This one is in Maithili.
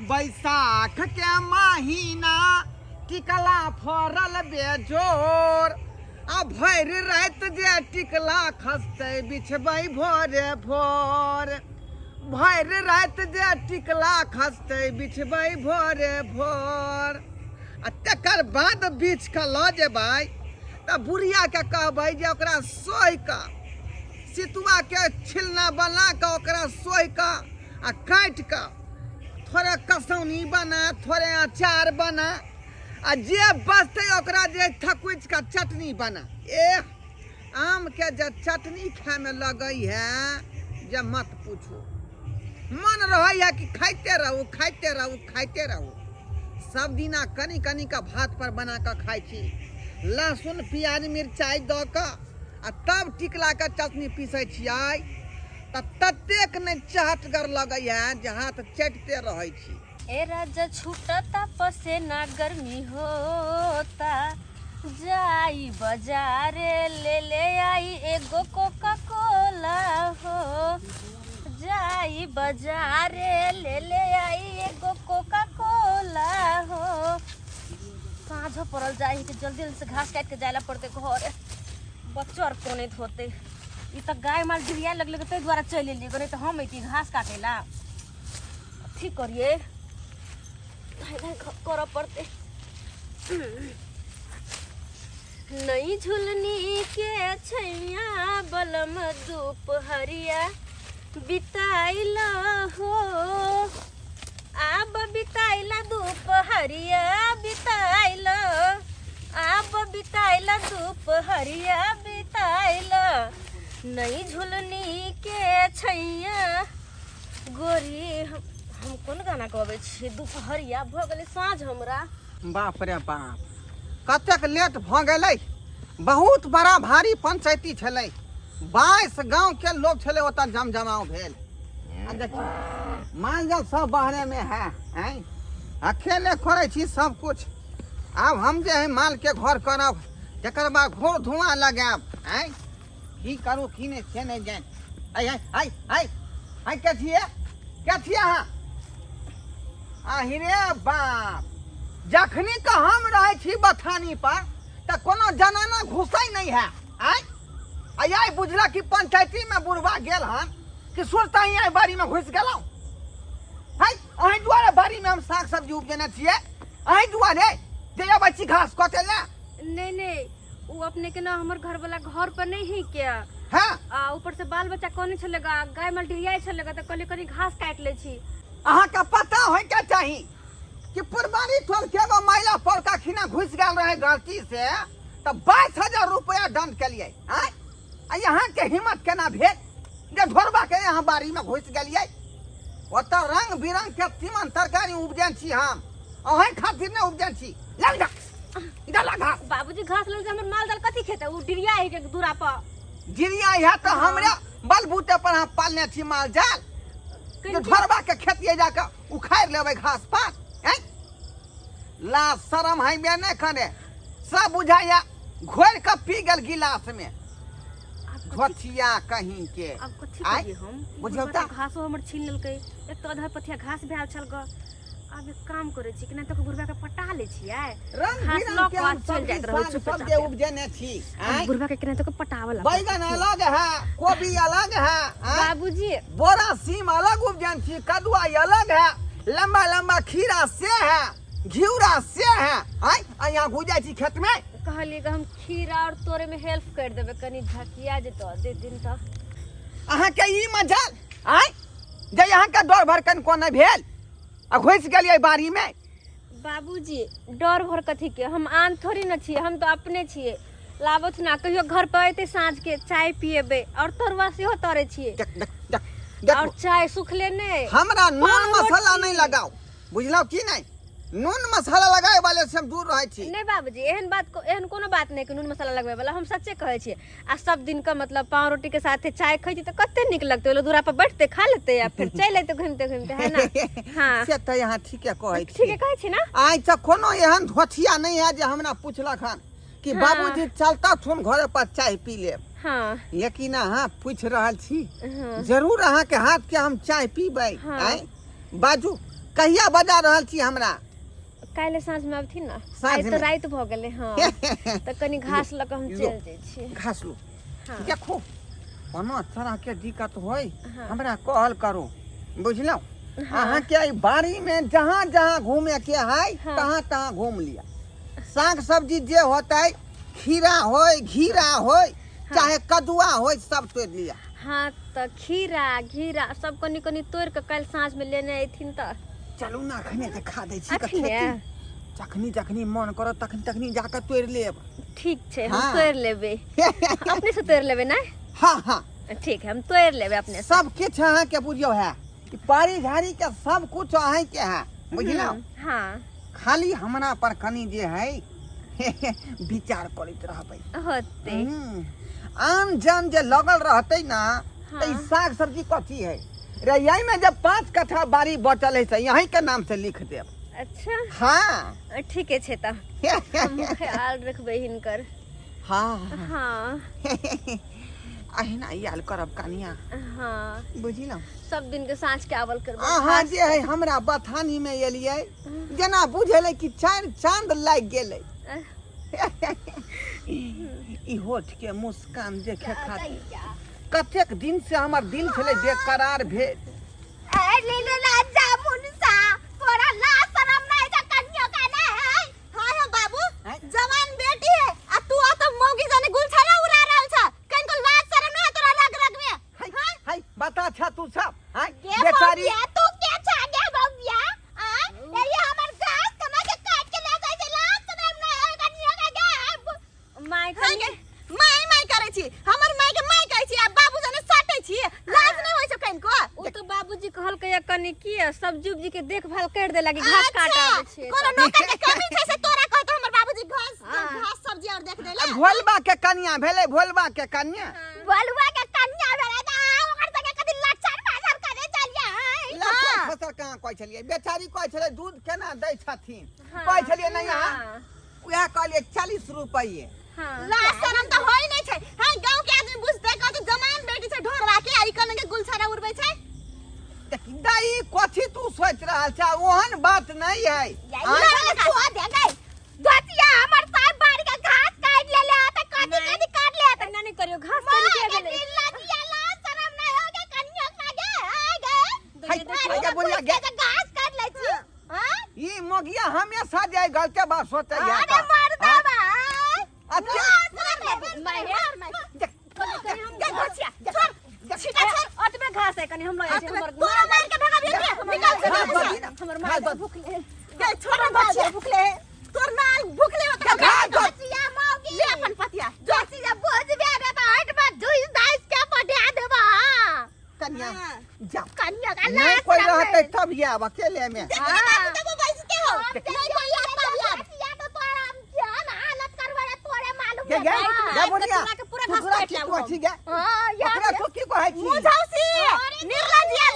बैसाख के महीना टिकला फरल बेजोर आ भरि राति जे टिकला खसतै बिछबै भोरे भोर भरि राति जे टिकला खसतै बिछबै भोरे भोर आ तकर बाद बीछ कऽ लऽ जेबै तऽ बुढ़ियाके कहबै जे ओकरा सोहि कऽ सितुआके छिलना बना कऽ ओकरा सोहि कऽ आ काटि कऽ थोड़े कसौनी बना थोड़े अचार बना आ जे बचतै ओकरा जे थकुचि कऽ चटनी बना। एह आमके जे चटनी खायमे लगै है जे मत पूछू। मन रहै है कि खाइते रहू खाइते रहू खाइते रहू। सब दिना कनि कनि कऽ भात पर बना कऽ खाइ छी, लहसुन प्याज मिरचाइ दऽ कऽ आ तब टिकलाके चटनी पीसै छियै तऽ ततेक नहि चहटगर लगै है जे हाथ चटिते रहै छी। ए राजा छूटता पसेना गर्मी होता, जाई बाजारे ले ले आई एगो कोका कोला हो, जाई बाजारे ले ले आई एगो कोका कोला हो। साँझ पड़ल जाए कि जल्दी जल्दी से घास काट के जाए पड़ते घर, बच्चो आर कोने होते। ई तऽ गाय माल डिरिया लगले ताहि दुआरे चलि एलियै, नहीं तऽ हम अइती घास काटेला। अथी करिए करऽ पड़तै। नई झुलनी के छैया बलम दुपहरिया बिताइला हो, आब बिताइला दुपहरिया बिताइला, आब बिताइला दुपहरिया बिताइला नई झुलनी के छैया। गोरी हम कोन गाना गबै छियै? दुपहरिया भऽ गेलै साँझ हमरा। बाप रे बाप, कतेक लेट भऽ गेलै। बहुत बड़ा भारी पंचायती छलै, 22 गांव के लोग छलै ओतऽ जमजमाव भेल। आ देखियौ माल जाल सब बाहरे में है, हैं अकेले करै छी सब कुछ। आब हम जे है माल के घर करब, तकर बाद घोर धुआं लगायब। हैं की करू की नहि से नहि जानि। आइ आइ आइ आइ आइ के छियै, के छियै अहाँ? आहि रे बाप, जखनी के हम रहै छी बथानी पर तऽ कोनो जनाना घुसै नहि है। आइ आइ आइ बुझलक कि पंचायती में बुढ़वा गेल हन कि सुरता ही आइ बाड़ी में घुसि गेलहुँ। है अहीं दुआरे बाड़ी में हम साग सब्जी उपजेने छियै, अहीं दुआरे जे अबै छी घास कटै लए। नहीं नहीं, वो अपने के ना हमर घर वाला घर पर नहीं है क्या? हाँ। आ ऊपर से बाल बच्चा कोने छलेगा, गाय माल डिरियाई छलेगा त कहले कनी घास काट ले छी। अहाँ के पता होय के चाही कि पुरबानी टोल के एगो महिला पड़का खिना घुस गेल रहे गलती से त 22,000 रुपया दंड के लिए। आय आ यहाँ के हिम्मत केना भेल जे ढोरबा के यहाँ बाड़ी में घुस गेलिए? ओतऽ रंग बिरंग के तीमन तरकारी उपजन छी हम, अहीं खातिर नहि उपजन छी। लग जा इधर ला घास। बाबूजी घास लग जा, हमर माल जाल कथी खेते? उ डिरिया है के दूरा पर। डिरिया है त हमरे बलबूते पर हम पालने छी माल जाल। जे ढोरबा के खेतिए जाके उखाड़ि लेबै घास पात। हैं ला शरम है बे नहि खने, सब बुझाइया घोरि के पी गेल गिलास में। धोथिया कहीं के। अब कथी आँय? करियै हम? बुझियौ बुढ़बा तऽ। तऽ घासो हमर छीन लेलकै, एक तऽ आधा पथिया घास भेल छल ग। आब एक काम करै छी कि नहि तऽ बुढ़बा के पटा लै छियै, रंग घास बिरंग लऽ के कऽ हम चलि सब्जी जाइत रहै साग चुपे सब जे चापे। उपजेने छी। आब आँय? बुढ़बा के केना तऽ पटावल बैगन अलग है, कोबी अलग है, आँय? बाबूजी बोरा सीम अलग उपजन छी, कदुआ अलग है, लंबा लंबा खीरा से है, घिउरा से है। आँय? आ यहाँ घुस जाइ छी खेत में। कहलियै कि हम खीरा और तोरे में हेल्प कर देबै, कनी झकिया जेतौ दे दिन तऽ। अहाँ के ई मजाल आँय जे यहाँ के डर भर कन को नहि भेल आ घुसि गेलियै बाड़ी में? बाबूजी डर भर कथी के, हम आन थोड़ी न छियै, हम तऽ अपने छियै। लाबथ ना कहियो घर पर अयतै साँझ के चाय पिएबै और तरुआ सेहो तरै छियै। देख देख देख देख और चाय सुखले नहि। हमरा नून पाव मसाला रोटी। नहि लगाउ, बुझलहुँ की नहि? नून मसाला लगाए वाले से हम दूर रहै छी। नहीं बाबूजी, एहन बात को, एहन कोनो बात नहीं कि नून मसाला लगबै वाला, हम सच्चे कहै छियै। आ सब दिन का मतलब पाव रोटी के साथे चाय खाइ छी तऽ कते नीक लगतै, ओलो दूरा पर बैठते खा लेतै आ फिर चलि अयतै घुमिते घुमिते, है ना? हाँ। से तऽ यहाँ ठीके कहै छी। ठीके कहै छी ना? आइ तऽ कोनो एहन धोथिया नहि है जे हमरा पुछलक हन कि हाँ। बाबूजी चलता थुन घरे पर चाय पी लेब। हाँ। लेकिन अहाँ पूछि रहल छी, हाँ। जरूर अहाँ के हाथ के हम चाय पीबै। हाँ। आँय? बाजू कहिया बजा रहल छी हमरा? काल्हि साँझ में आबथिन ना। साँझ आइ तऽ में? राति भऽ गेलै। हँ, तऽ कनि घास लऽ कऽ हम लो। चलि जाइ छी। घास लू। हाँ। देखो, कोनो तरह के दिक्कत होय, हाँ। हमरा कहल करू, बुझलहुँ? हाँ। अहाँके एहि बाड़ी में जहाँ जहाँ घूमे के है, हाँ। तहाँ तहाँ घूम लिअ। साग सब्जी जे होतै, खीरा होय, घीरा होय, चाहे कदुआ होय, सब तोड़ि लिअ। हाँ, तऽ खीरा घीरा सब कनि कनि तोड़ि कऽ काल्हि साँझ में लेने अयथिन तऽ। चलू ने, अखने देखा दै छी अखने? खेती। जखनी जखनी मन करत तखनी तखनी जाकऽ तोड़ि लेब। ठीक छै, हम हाँ। तोड़ि लेबै, अपने से तोड़ि लेबै ने। हाँ हाँ। ठीक है, हम तोड़ि लेबै अपने से। सब किछु अहाँके बुझियौ है कि बाड़ी झाड़ी के सब कुछ अहाँके है, बुझलहुँ? हाँ। खाली हमरा पर कनि जे है विचार करैत रहबै। होते। आम जाम जे लगल रहतै ना, तऽ ई हाँ। साग सब्जी कथी है रे, यही में जब 5 कट्ठा बाड़ी बचल है से यही के नाम से लिख देब। अच्छा। हाँ। ठीके छै, तऽ हम ख्याल रखबै हिनकर। हाँ। हाँ। अहिना आयल करब कनिया। हाँ। बुझलहुँ? सब दिन के साँझ के आवल करबै। अहाँ जे है हमरा बथानी में एलियै, जेना बुझेलै कि चारि चांद लागि गेलै। ई होठ के मुस्कान देखे खातिर कतेक दिन से हमर दिल छलै बेकरार भेल। ए ले ले ला जामुन सा तोरा ला शरम नहीं जा कन्या का ना है। हां हां बाबू, हैं? जवान बेटी है आ तू आ तो मौगी जाने गुलछरा उड़ा रहल छ, कनको लाज शरम नहीं है तोरा रग रग में? हाय हाय, बता छा तू सब हाय। गे बेचारी बबुआ, तू के छा गे बबुआ? आ ये हमर घास कमा के काट के ले जाय छै, लाज शरम नहीं है कन्या का गे? माय। हाय गे, माय माय करै छी, हमर माय के माय कहै छी आ बाबू जाने सटै छी, लाज नहीं होइ छै कनको? ओ तऽ बाबूजी कहलकै या कनि की सब्जी उब्जी के देखभाल कर दे लागी, घास काट आबै छै। कोनो नौकर के कमी छै से तोरा कहतो हमर बाबूजी घास हाँ। घास सब्जी और देख देला। भोलबा के कन्या भेलै, भोलबा के कन्या। बलुआ के कन्या भेलै त अहाँ ओकर संगे कथी लच्चर फाजर करे चलिया? लचर फसर कहाँ कहै छलियै, बेचारी कहै छलै दूध केना दै छथिन। हाँ। कहै छलियै नहि अहाँ? हाँ। उएह कहलियै 40 रुपैए। हाँ। लाज शरम त होय नै छै। हां, गांव के आदमी बुझतै, कहतै जमान बेटी छै ढोरवा के आ ई कने के गुलछरा उड़बै छै। देखी दाई, कथी तू सोचि रहल छ, ओहन बात नहीं है। आय? छुआ दे गई गचिया, हमर साहब बाड़ी के घास काट लेले त कथी कथी काट ले। एना नहि करियौ, घास माय कनि के के गेलै। दिल लगिया, लाज शरम नै हो गे कनिया मागे आय गे? हाय, हाय गे बुढ़िया गे। के घास काट लै छी? हां। ई मोगिया हमेशा जे गलते बात सोचै है। अरे मर्दा बा। अच्छा। माय रे। देख, गे गचिया, छोड़, छीटा छोड़। ओतबे घास है, कनि हम लऽ जाइ छी हमर तोरा मार के भगाबियो के निकल से। घास बदी ना। हमर घास माय बदी। भूखले। गे छोड़ गचिया, भूखले तोर नाल भूखले होत। घास बदी। गचिया मौगी, ले अपन पतिया गचिया, बोझबे रे त हट में धुइस दाइस के पटिया देबा। कन्या जा। कन्या का नहीं लाज कोई शरम रहते नहीं। तब आब अकेले में। देखी ना बाबू, तब बैसते हो नहीं कोई आता भी आब या तो तोरा जान हालत करवा रे, तोरे मालूम गे गे है। गे बुढ़िया, तोरा के पूरा तू घास तोरा काटि की लेब कहै हम। छी गे? हां। ओकरा तू की कहै छी? मुझौसी निर्लजिया।